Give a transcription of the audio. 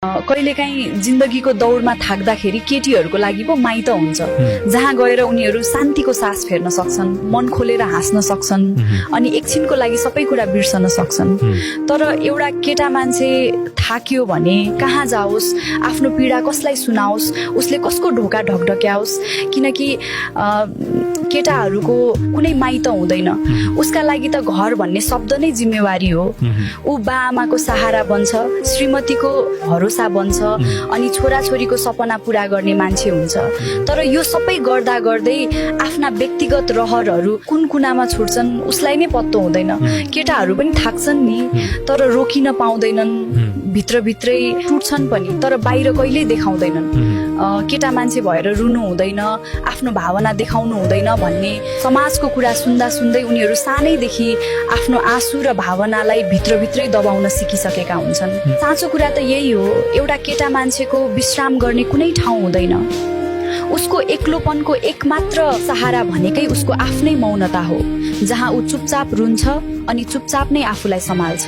कहिलेकाहीँ जिन्दगीको दौडमा थाक्दाखेरि केटीहरूको लागि पो माइत हुन्छ, जहाँ गएर उनीहरू शान्तिको सास फेर्न सक्छन्, मन खोलेर हाँस्न सक्छन् अनि एकछिनको लागि सबै कुरा बिर्सन सक्छन्। तर एउटा केटा मान्छे थाक्यो भने कहाँ जाओस्, आफ्नो पीडा कसलाई सुनाओस्, उसले कसको ढोका ढकढक्याओस्, किनकि केटाहरूको कुनै माइत हुँदैन। उसका लागि त घर भन्ने शब्द नै जिम्मेवारी हो। ऊ बा आमाको सहारा बन्छ, श्रीमतीको भरोसा बन्छ अनि छोराछोरीको सपना पूरा गर्ने मान्छे हुन्छ। तर यो सबै गर्दा गर्दै आफ्ना व्यक्तिगत रहरहरू कुन कुनामा छुट्छन् उसलाई नै पत्तो हुँदैन। केटाहरू पनि थाक्छन् नि, तर रोकिन पाउँदैनन्, भित्रभित्रै टुट्छन् पनि, तर बाहिर कहिल्यै देखाउँदैनन्। केटा मान्छे भएर रुनु हुँदैन, आफ्नो भावना देखाउनु हुँदैन भन्ने समाजको कुरा सुन्दा सुन्दै उनीहरू सानैदेखि आफ्नो आँसु र भावनालाई भित्रभित्रै दबाउन सिकिसकेका हुन्छन्। साँचो कुरा त यही हो, एउटा केटा मान्छेको विश्राम गर्ने कुनै ठाउँ हुँदैन। उसको एक्लोपनको एकमात्र सहारा भनेकै उसको आफ्नै मौनता हो, जहाँ ऊ चुपचाप रुन्छ अनि चुपचाप नै आफूलाई सम्हाल्छ।